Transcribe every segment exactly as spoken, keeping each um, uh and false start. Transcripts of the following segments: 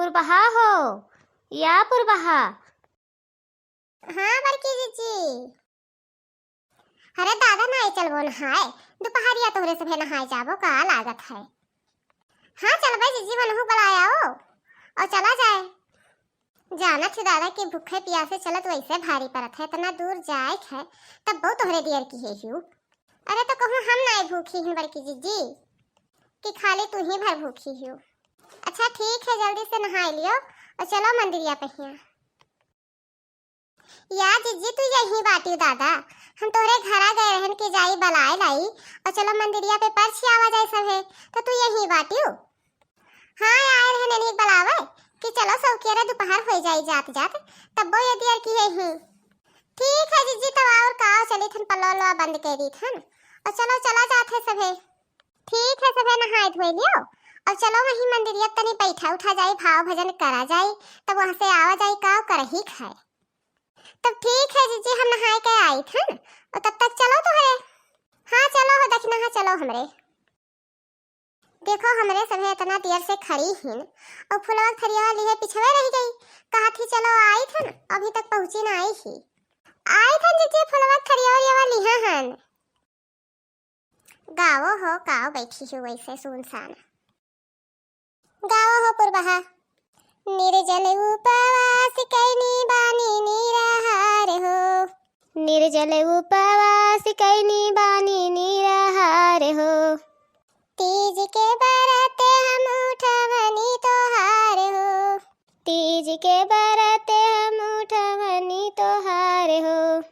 पुरबहा हो, या पुरबहा। हाँ बड़की जिज्जी। अरे दादा, नाई चलबो नहाए, दुपहरिया तोहरे सभे नहाए जाबो, का लागत है? हाँ चलबे जिज्जी, मनहू बलाया हो, और चला जाए। जानत ही दादा कि भूखे पियासे चलत वैसे भारी परत है, इतना दूर जाए है, तब बहु तोहरे दियर की है हियो। अरे तो कहूँ हम नाई भूखी हैं बड़की जिज्जी, कि खाली तू ही भर भूखी हियो। अच्छा ठीक है, जल्दी से नहाए लियो और चलो मंदिरिया पे हिया। या जिज्जी, तू यहीं बाटियो दादा, हम तोहरे घरा गए रहन कि जाई बलाए लाई, और चलो मंदिरिया पे परछी आवा जाए सभे, तो तू यहीं बाटियो। हाँ, आए रहन इन्हीं बलावे कि चलो सौकिया रे, दुपहर हो जाई जात जात, तब्बो ये दियर की है ही। ठीक है जिज्जी, तब और का, चली थन पल्लो लो बंद कर दी थन, और चलो चला जात है सभे। ठीक है, सभे नहाए धोए लियो, अब चलो वहीं मंदिरिया तनी बैठा उठा जाई, भाव भजन करा जाई, तब वहाँ से आवा जाई, का करही खाए। तब ठीक है जिज्जी, हम नहाए के आई थन, और तब तक चलो तोहरे। हाँ चलो हो दखिनहा, चलो हमरे। देखो हमरे सभे इतना देर से खड़ी हिन, और फुलवा के थरिया लिहे पिछवे रह गई, कहा थी चलो आई थन, अभी तक पहुँची ना आई ही। आई थन जिज्जी, फुलवा के थरिया लिहा हन। गावो हो, काव बैठी हो वैसे सुनसान। गावो हो पुरबहा। निर्जल उपवास कैनी बानी निराहार हो। निर्जल उपवास कैनी बानी निराहार हो। तीज के बरत हम उठवनी तोहार हो। तीज के बरत हम उठवनी तोहार हो।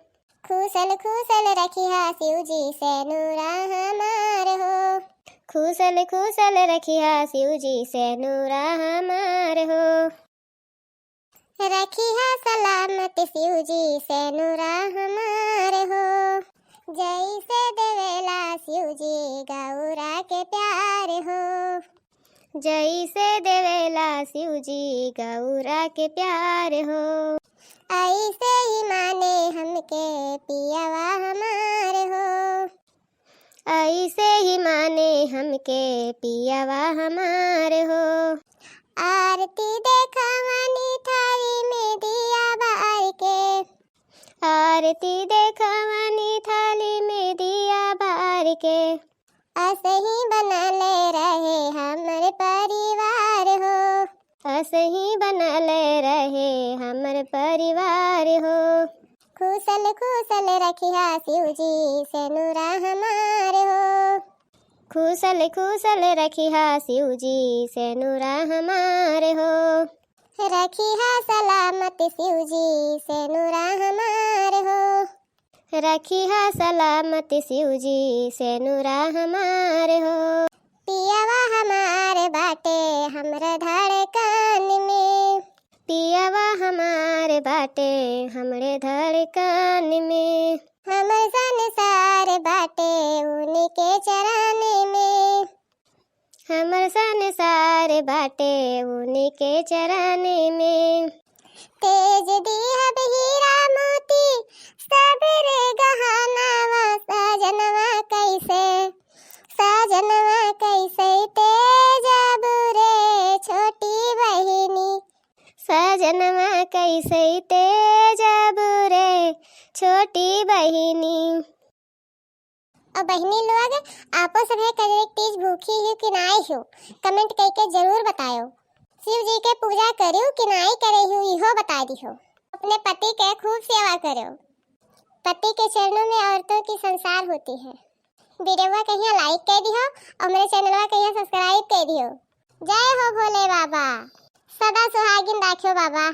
खुशल खुशल रखिहा शिव जी से नूरा हमार हो। खुशल खुशल रखिहा शिव जी से नूरा हमार हो। रखिहा सलामत शिव जी से नूरा हमार हो। जैसे देवेला शिव जी गौरा के प्यार हो। जैसे देवेला शिव जी गौरा के प्यार हो। ऐसे ही माने हमके पियावा हमार हो। ऐसे ही माने हमके पियावा हमार हो। आरती देखवनी थाली में दिया बार के। आरती देखवनी थाली में दिया बार के। असही बनल रहे हमर परिवार हो। असही बनल रहे हमर परिवार हो। खुशल खुशल रखिहा शिव जी से नूरा हमार हो। खुशल खुशल रखिहा शिव जी से नूरा हमार हो। रखिहा सलामत शिव जी से नूरा हमार हो। रखिहा सलामत शिव जी से नूरा हमार हो। पियावा हमार बाटे हमरे धड़कन में। पियावा हमार बाटे हमरे धड़कन में। हमर संसार बाटे उनके चरण में। हमर संसार बाटे उनके चरण में। तेज दिहब हीरा मोती सबरे गहनावा। सजनवा कैसे, सजनवा कैसे तेजबू रे छोटी बहिनी। सजनवा कैसे तेजबू रे छोटी बहिनी। और बहिनी लोग, आपो सभे कजरी के तीज भूखी हो कि नाई हो, comment करके जरूर बतायो। शिव जी के पूजा करियो कि नाई करे हो, इहो बता दिहो। अपने पति के खूब सेवा करियो। पति के चरणों में औरतों की संसार होती है। वीडियोवा कहिया like कर दिहो और मेरे चैनलवा कहिया subscribe कर दिहो। जय हो भोले बाबा, सदा सुहागिन राखियो बाबा।